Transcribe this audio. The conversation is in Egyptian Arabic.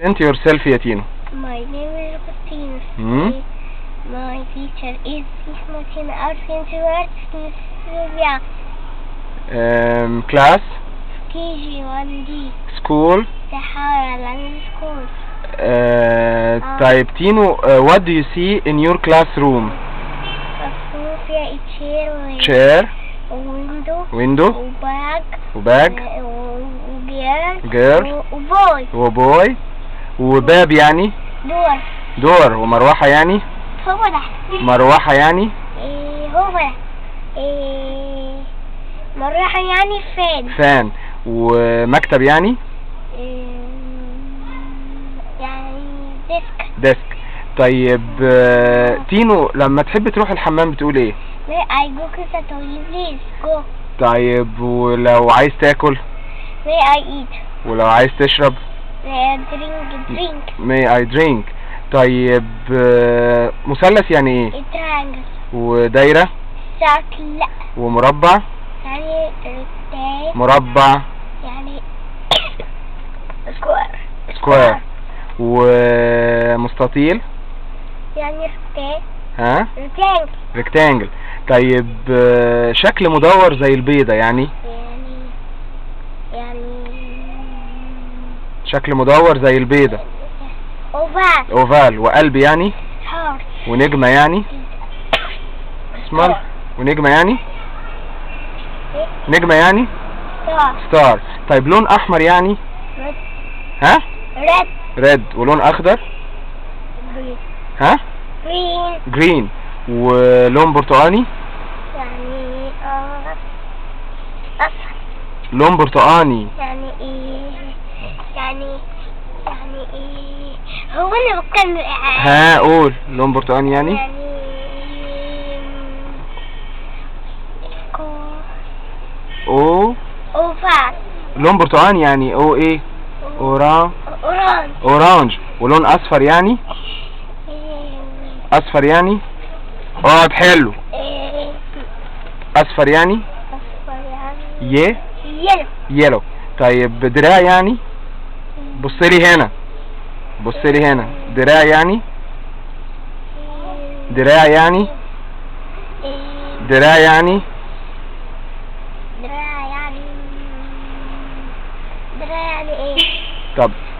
Present yourself يا تينو. My name is Agustinus. My teacher is Miss Martina Arsensuart Sylvia. Class? KG1D. School? Sahara Land School. طيب تينو، what do you see in your classroom? مكتوب فيها chair و Chair. Window. Window. و bag. و bag. و girl. Girl. و boy. و boy، وباب يعني؟ Door. Door. ومروحة يعني؟ هو ده. مروحة يعني؟ إيه هو ده، إيه مروحة يعني fan. Fan. ومكتب يعني؟ إيه يعني desk. Desk. طيب، تينو، لما تحب تروح الحمام بتقول ايه؟ May I go to the toilet, please? Go. طيب، ولو عايز تاكل؟ May I eat? ولو عايز تشرب؟ May I drink drink? May I drink. طيب، مثلث يعني ايه؟ A triangle. ودايرة؟ Circle. ومربع؟ يعني rectangle. مربع؟ يعني square. Square. ومستطيل؟ يعني rectangle. ها؟ Rectangle. Rectangle. طيب، شكل مدور زي البيضة يعني؟ يعني شكل مدور زي البيضة. Oval. Oval. وقلب يعني؟ Heart. ونجمة يعني؟ اسمال، ونجمة يعني؟ نجمة يعني؟ Star. Star. طيب، لون احمر يعني؟ Red. ها؟ Red. Red. ولون اخضر؟ Green. ها؟ Green. Green. ولون برتقاني؟ يعني أصفر. لون برتقاني. يعني ايه يعني ايه هو انا بتكلم؟ ها، قول، لون برتقاني يعني؟ يعني او Oval. لون برتقاني يعني او ايه؟ Oran Orange. Orange. ولون اصفر يعني؟ اصفر يعني؟ اقعد حلو. إيه؟ اصفر يعني؟ اصفر يعني؟ ي Yellow. Yellow. طيب، دراع يعني؟ بص لي هنا، بص لي هنا، دراع يعني؟ دراع يعني؟ دراع يعني؟ دراع يعني، دراع يعني ايه؟ طب.